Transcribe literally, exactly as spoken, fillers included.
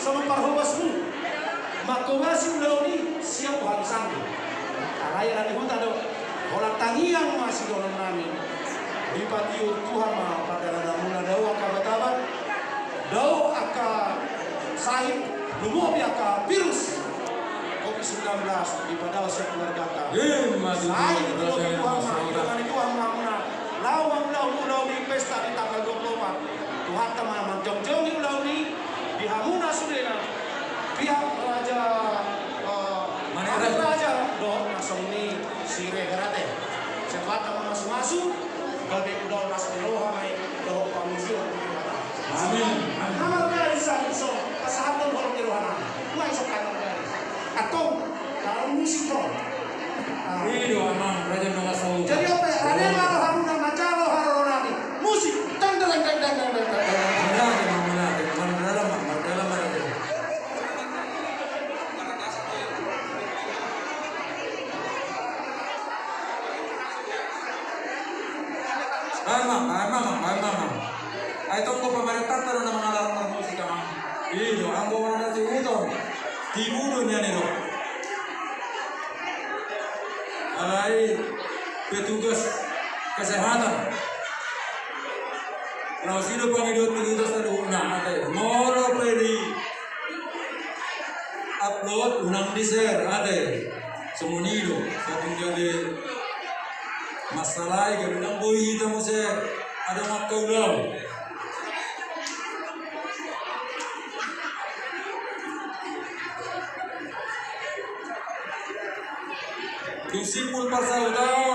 Sama parhobasmu, manghobasi ulaon i siap hobasangku. Alai ala ni huta do, holan tangiang ma sidohonon nami. Dipatiur Tuhan ma pardalananmuna, dao angka abatabat, dao angka sahit, lumobi angka virus covid sembilan belas, dipadalan sian keluargata. Ima tutu. Sai ditolongkon Tuhan ma, ditolongkon Tuhan ma hamuna. Laho ma mangulahon ulaon i, pesta di tanggal dua puluh opat. Tuhanta ma manjongjongi ulaon i di hamuna sudena. Pihak raja, eh, Manerang. Raja dohot na songon i Siregar ate. Sai Tuhanta ma mamasumasu, gabe ulaon las ni roha ma i dohot pangujion. Amin. Amin. Na margaris, asa pasahathon holong ni rohana. Nuaeng so hami margaris. Antong, taruhon musik do. I do, amang, raja na so. Jadi, ope, raja ma rohanami, manjalo haroro nami. Musik. Dang, dang, dang. Mardalan ma, mardalan ma, mardalan ma, raja. Baen ma, baen ma, amang, baen ma, amang. Ai tong do pamarentanta do na mangalarang marmusik, amang. I do, anggo na sihuton. Tibu do nian i do. Alai petugas kesehatan. Laos i do pangidoan petugas saluhutna, ate. Molo pe di-upload, unang di-share, ate. Songon i do, songon i gabe masalah i, gabe unang boi hita muse adong angka ulaon. Dung simpul parsahuton.